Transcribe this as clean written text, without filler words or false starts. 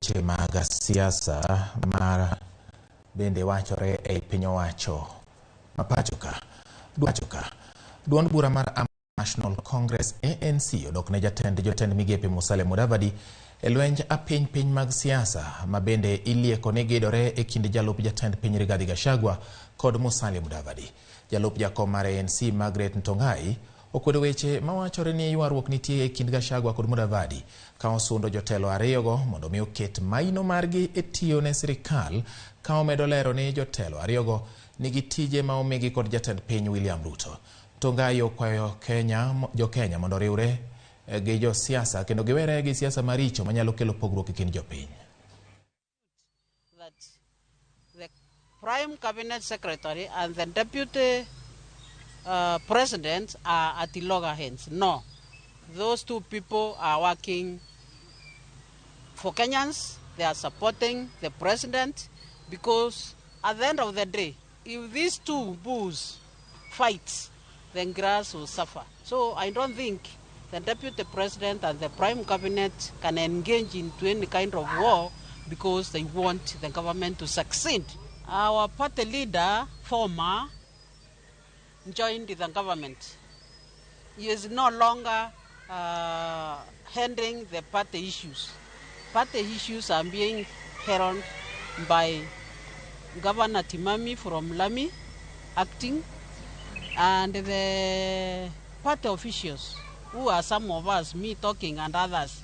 Weche mag siasa mar bende wachore ei piny owacho ma pachoka. Pachoka. Duond bura mar National Congress ANC odok ne jatend jotend migepe Musalia Mudavadi e lwenj apiny piny mag siasa ma bende ilieko ni gidore e kind jalup jatend piny Rigathi Gachagua kod Musalia Mudavadi. Jalup jakom mar ANC Margaret Ntongai okwedo weche mawachore ni ywaruok nitie e kind Gachagua kod Mudavadi ka osundo jotelo ariyogo mondo mi oket maino margi e tiyo ne sirikal ka omedo lero ni jotelo ariyogo nigi tije ma omigi kod jatend piny William Ruto. Ntongai okwayo Kenya, jo-Kenya mondo oriwre gi josiasa kendo giwere gi siasa maricho manyalo kelo pogruok e kind jopiny. That the Prime Cabinet Secretary and the Deputy President are at loggerheads. No, those two people are working for Kenyans. They are supporting the president because at the end of the day, if these two bulls fight, then grass will suffer. So I don't think the Deputy President and the Prime Cabinet can engage into any kind of war because they want the government to succeed. Our party leader, former, joined the government. He is no longer handling the party issues. Party issues are being handled by Governor Timami from Lami, acting, and the party officials, who are some of us, me talking and others.